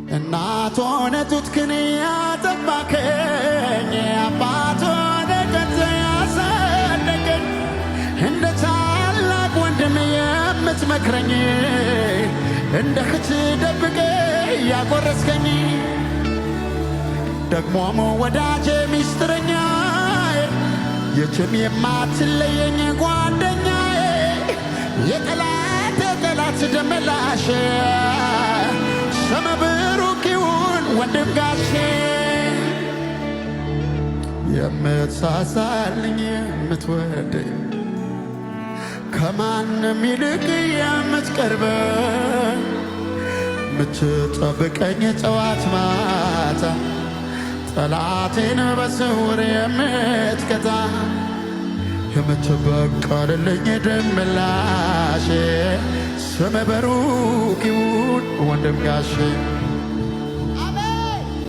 እናት ሆነ ጡትክን ያጠባከኝ፣ አባት ሆነ ቀጥ ያሳደገኝ፣ እንደ ታላቅ ወንድም የምትመክረኝ፣ እንደ እህት ደብቄ ያጎረስከኝ፣ ደግሞም ወዳጄ ሚስጥረኛዬ፣ የትም የማትለየኝ ጓደኛዬ፣ የጠላት የጠላት ደመላሽ፣ ስም ብሩክ ይሁን ወንድም ጋሼ። የምትሳሳልኝ፣ የምትወደኝ፣ ከማንም ይልቅ የምትቀርበኝ፣ የምትጠብቀኝ ጠዋት ማታ፣ ጠላቴን በስውር የምትቀጣ፣ የምትበቀልልኝ ድምላሼ፣ ስም ብሩክ ይሁን ወንድም ጋሼ።